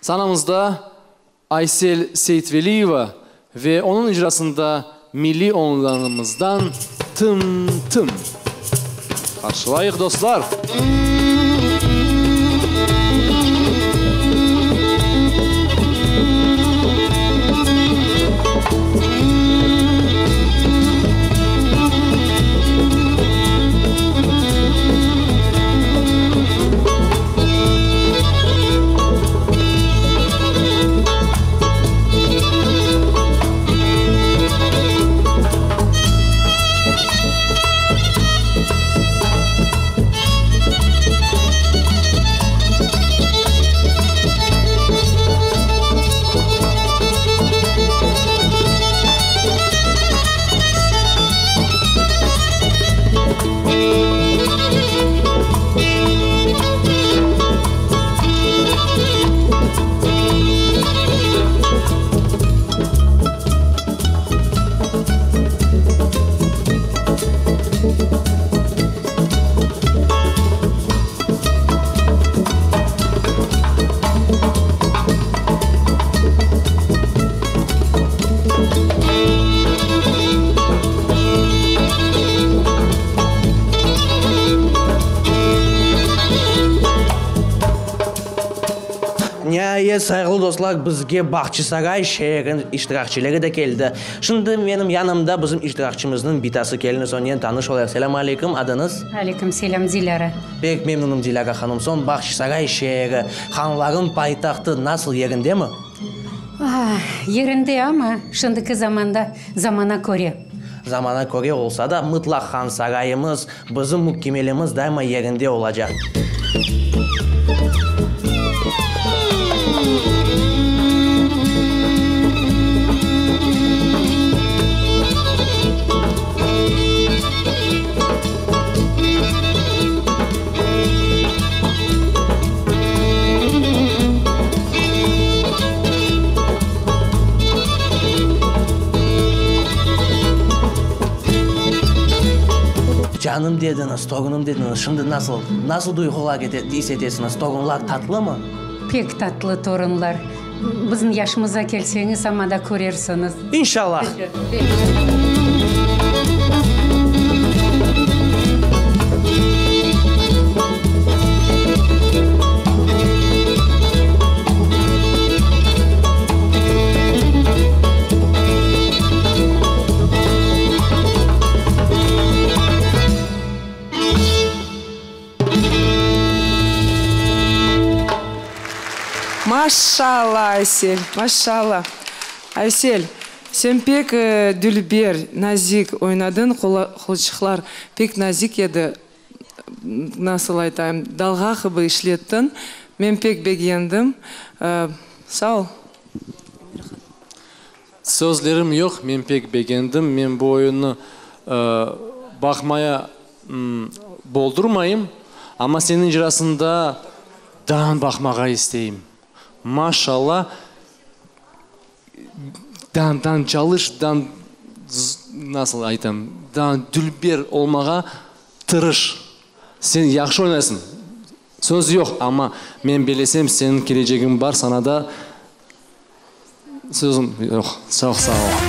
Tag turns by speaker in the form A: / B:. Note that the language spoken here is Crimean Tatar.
A: Sanamızda Aysel Seytveliyeva ve onıñ icrasında milliy oyunlarımızdan Tım-tım. Qarşılayıq, dostlar!
B: Niayet, sayğılı dostlar, bizge Bağçasaray şeeriniñ iştirakçileri de keldi. Şimdi menim yanımda bizim iştirakçimizniñ bitası keliniz, onen tanış olayıq. Selâm aleyküm, adıñız?
C: Aleyküm selâm, Dilâra.
B: Pek memnunım, Dilâra hanım. Soñ, Bağçasaray şeeri, hanlarıñ paytahtı nasıl, yerindemi?
C: Ah, yerinde amma, şimdiki zamanda, zamana köre.
B: Zamana köre olsa da, mıtlaq han sarayımız, bizim mükkemelimiz daima yerinde olacaq. Canım dediñiz, torunım dediñiz, şimdi nasıl, nasıl duyğular is etesiñiz? Torunlar tatlımı?
C: Pek tatlı torunlar. Bizim yaşımıza kelseñiz, amma da körersiñiz.
B: İnşallah!
D: Maşşalla, Aysel, maşşalla. Aysel, sen pek dülber, nazik oynadıñ, qolçıqlar pek nazik edi, nasıl aytayım, dalğa kibi işlettiñ. Men pek begendim. Sağ ol.
A: Sözlerim yoq, men pek begendim. Men bu oyunnı baqmaya boldurmayım, amma seniñ icrasında daa baqmağa isteyim. Maşalla, dan çalış, dan, nasıl aytam, dan dülber olmağa tırış. Sen yahşı oynaysıñ, söz yoq, amma men belesem, seniñ kelecegiñ bar, sanada. Sözüm yoq. Çoq sağ ol.